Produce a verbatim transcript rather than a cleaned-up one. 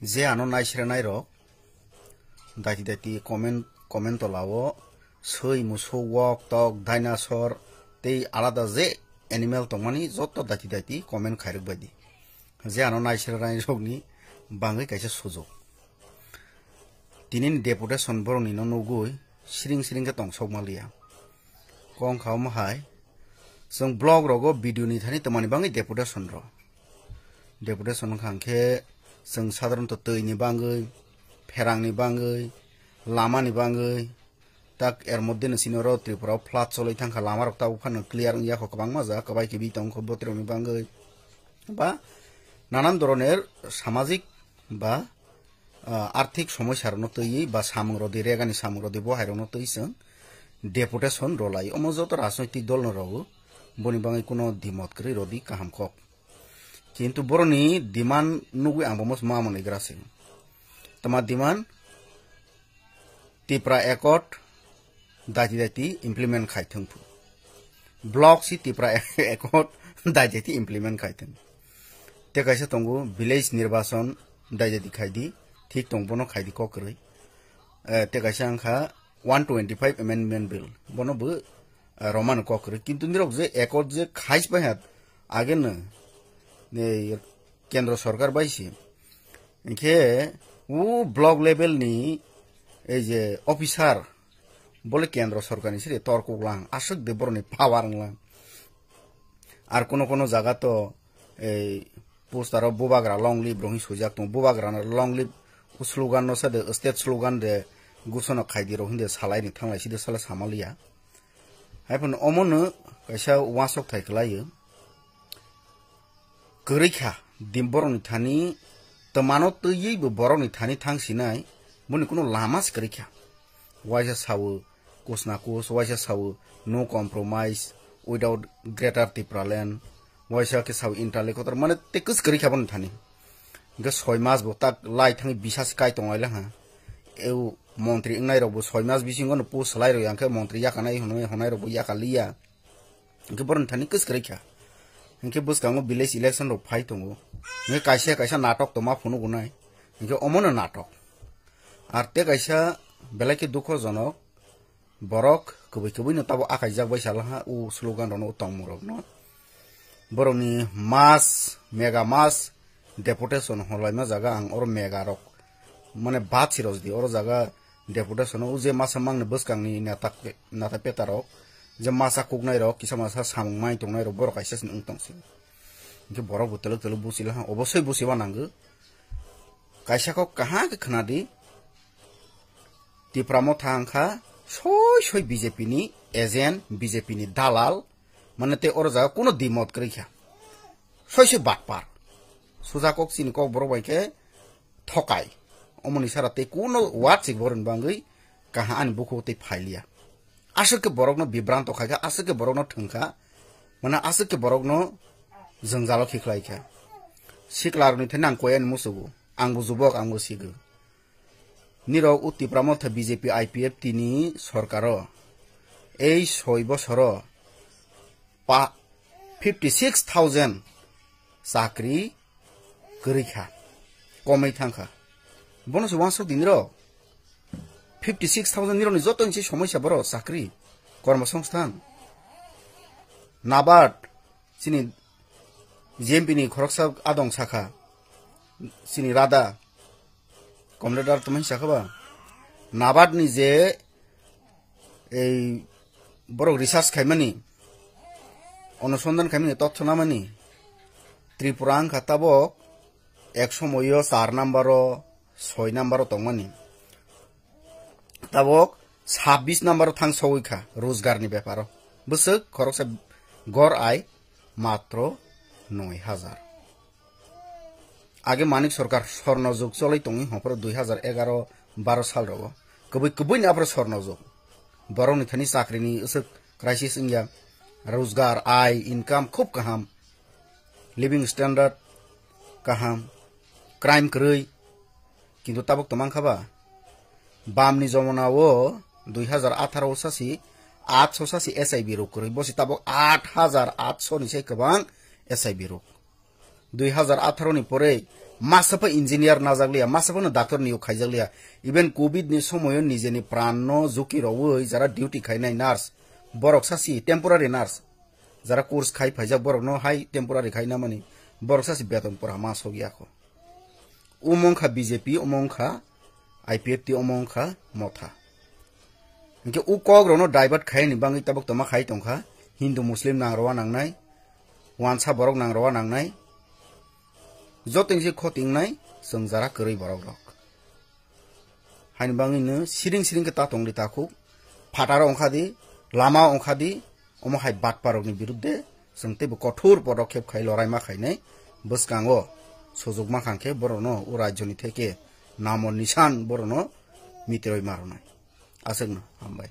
Je ano naisrenai rok, daiti daiti comment, comment tolao, soi, musuk, wok, tok, dinosaur, tei alada je animal tongmani joto daiti daiti comment khairok bai di. Je ano naisrenai rokni bangwi kaisa sujuk. Tini ni deputation borokni no nugwi siring siring khe tong sok maliya. Kong kha omo hai, chwng block rogo B D O ni thani twmani bangwi deputation rw. Deputation wngkha hwnkhe chwng sadharanto twi ni bangwi, pherang ni bangwi, lama ni bangwi, tak er moddhe no chini oro Tripura o flood cholwi thangkha, lama rok tabuk phano clear wngya kho, kwbangma jaga kwbai kibi tong kho bwtwi rok ni bangwi, ba nanan doroner samajik ba, ah, arthik somosya rokno twiwi ba samung rodi, regani samung rodi, bo hai rokno twi chwng deputation rw lai. Omo joto rajnoitik dol no rw o, boni bangwi kuno dimot kwrwi rodi kaham kok. Kintu boroni demand nugwi ang bo mos ma manwi gra se. Tama demand, Tipra Accord daiti daiti implement khai thung phu. Block si Tipra Accord daiti daiti implement khai thung. Te kaisa tongo village nirbachon daiti daiti khai di, thik tong bono khai di kok kwrwi. Eh, te kaisa wngkha one twenty-five amendment bill, bono bo, eh, romano kok kwrwi. Kintu nirok je accord je khais bai hat, age no, eh, kendro sorkar bai si. Hinkhe o block level ni ei je officer, bole kendro sorkar ni siri torkuk lang, aswk de boroni power wng lang. Ar kono kono jaga to ei poster o bubagra long live rok hwnwi swijak tongo. Bubagra no long live o slogan no sa de, state slogan de, gusono khai di rok hwnwi de salai ni thanglai si de sala samaliya. Hai phano omo no kaisa uansuk thai kwlai o. Kwrwi kha, dim borok ni thani twmano twiwi bo borok ni thani thang sinai, boni kuno lama se kwrwi kha. Waisa sawo, kus na kus, waisa sawo, no compromise without Greater Tipraland, waisa khe sawo interlocutor, mane te kus kwrwi kha boni thani. Hingke soi mas bo tak lai thangwi bisa se kai tong lai ha. Eu montri wngnai rok bo soi mas bisingo no post salai rok ya, hingke montri yakanai hwnwi honai rok bo yakaliya. Hingke boroni thani kwskwrwi kha. Hingke bwskango village election rok phai tongo. Hingke kaisa kaisa natok toma phunuk wnai. Hingke omono natok. Ar te kaisa belai khe dukhojonok, borok kwbwi kwbwi no tabo akaijak bai sala ha, o slogan rok no, o tongmung rok no. Borokni mass, mega mass, deputation holaima jaga ang oro mega rok mane bad si rojdi, oro jaga deputation o je masa mangni bwskangni neta, neta peta rok, je masa kuknai rok, kisa masa samung mai tongnai rok, borok kaisa sin wng tong si. Hingke borok bo telok telok busi la, obosoi busi ba nango. Kaisa kok kaham khe khna di, Tipra Motha wngkha soi soi B J P ni agent, B J P ni dalal, mane te oro jaga kuno dimot kwrwi kha. Soi soi batpar. Suja kok chini kok borok bai khe thokai. Omoni sara tei kuno word se boroni bangwi kaha ani bukhuk tei phailiya. Aswk khe borokno bibranto khai kha, aswk khe borokno thwng kha, mane aswk khe borokno jwngjalo khiklai kha. Sikla rokni thani ang koi ani musugo, ang bo jubok, ang bo sigo. Nirok o Tipra Motha B J P I P F T ni sorkaro ei soi bosoro pa fifty six thousand chakri kwrwi kha, komwi thang kha. Bono se uansuk di nirok. Fifty six thousand nirokni joto ni se somosya borok chakri, kormosongsthan. NABARD, chini J M P ni khoroksa adong sakha, chini Radha, Comrade Radha tongmani sakha ba? NABARD ni je ei borok research khaimani, onusondhan khaimani, totho namani, Tripura wngkha tabok ek somoio char number o, soi number o tongmani. Tabok sabbish number o thang sogwi kha rojgar ni beparo. Bwswk khoroksa gor ai matro noi hajar. Age Manik Sarkar sorno jug choloi tongwi hopro dui hajar egaro baro sal rogo. Kwbwi kwbwi ni aphro sorno jug. Borok ni thani chakri ni usuk crisis wngya. Rojgar, ai, income khub kaham. Living standard kaham. Crime kwrwi. Kintu tabuk tongmang kha ba? Bam ni jomona o dui hajar atharo sasi, atso sasi S I B rok kwrwi. Bosi tabuk aat hajar atso ni sai kwbang S I B rok. Dui hajar atharo ni pore Masa pa engineer najak liya, masa pa no doctor niyok khaijak liya. Even covid ni somoyo nijeni pran no juki rowoi jara duty khainai nurse, borok sasi temporary nurse, jara course khai phaijak borok no hai temporary khai namani borok sasi beton pora ma sok ya kho. Omo wngkha B J P, omo wngkha I P F T, omo wngkha Motha. Hinkhe o kok rokno divert khaini bangwi tabuk toma khai tongkha. Hindu Muslim nang rowa nangnai, wansa borok nang rowa nangnai, joto se khoti wngnai chwng jara kwrwi borok rok. Haini bangwi no siring siring khe ta tongdi takhuk, phataro wngkha di, lama wngkha di, omo hai batpa rokni birudde chwng teibo kothor podokhep khai loraima khainai bwskango sujukma khangkhe borokno o rajyoni theke namo nisan borokno mitiroi marwnai. Aswkno hambai.